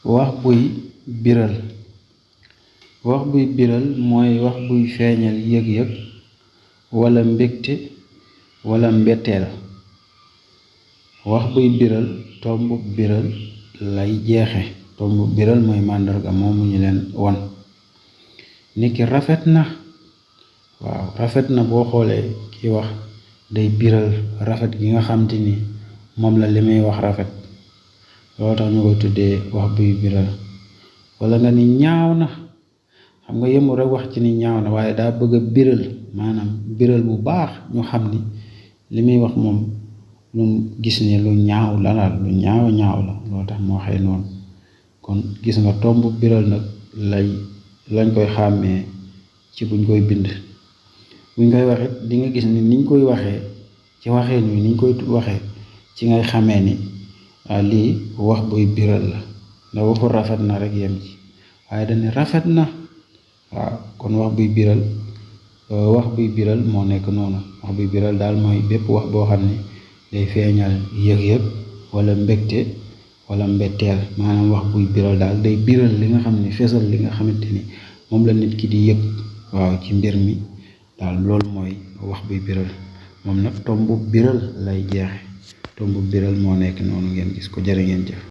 wax buy biral wax buy biral mooy wax buy feeñal yëg-yëg wala mbégte wala mbetteel. wax buy biral tomb biral lay jeexe. tomb biral mooy màndarga moomu ñu leen won. niki rafet na. waaw rafet na boo xoolee ki wax day biral rafet gi nga xam te ni moom la li muy wax rafet, loolu tax ñu koy tuddee wax buy biral. wala nga ni ñaaw na, xam nga yëmul rek wax ci ni ñaaw na waaye daa bëgg a biral, maanaam biral bu baax ñu xam ni li muy wax moom lu gis ni lu ñaaw la daal, lu ñaaw la, loolu tax mu waxee noonu. kon gis nga tomb biral nag lañ koy xàmmee ci buñ koy bind. buñ koy waxit di nga gis ni niñ koy waxee ci waxeen wi niñ koy waxee ci ngay xamee ni lii wax buy biral la, ndax waxu rafet na rek yem ci waaye dañu rafet na. waaw kon wax buy biral moo nekk noonu. wax buy biral daal mooy bépp wax boo xam ne day feeñal yëg-yëg wala mbégte wala mbetteel. maanaam wax buy biral daal day biral li nga xam ne fesal li nga xamante ni moom la nit ki di yëg waaw ci mbir mi daal, loolu mooy wax buy biral. moom nag tomb biral lay jeexe. tomb biral moo nekk noonu ngeen gis ko. jërë ngeen jëf.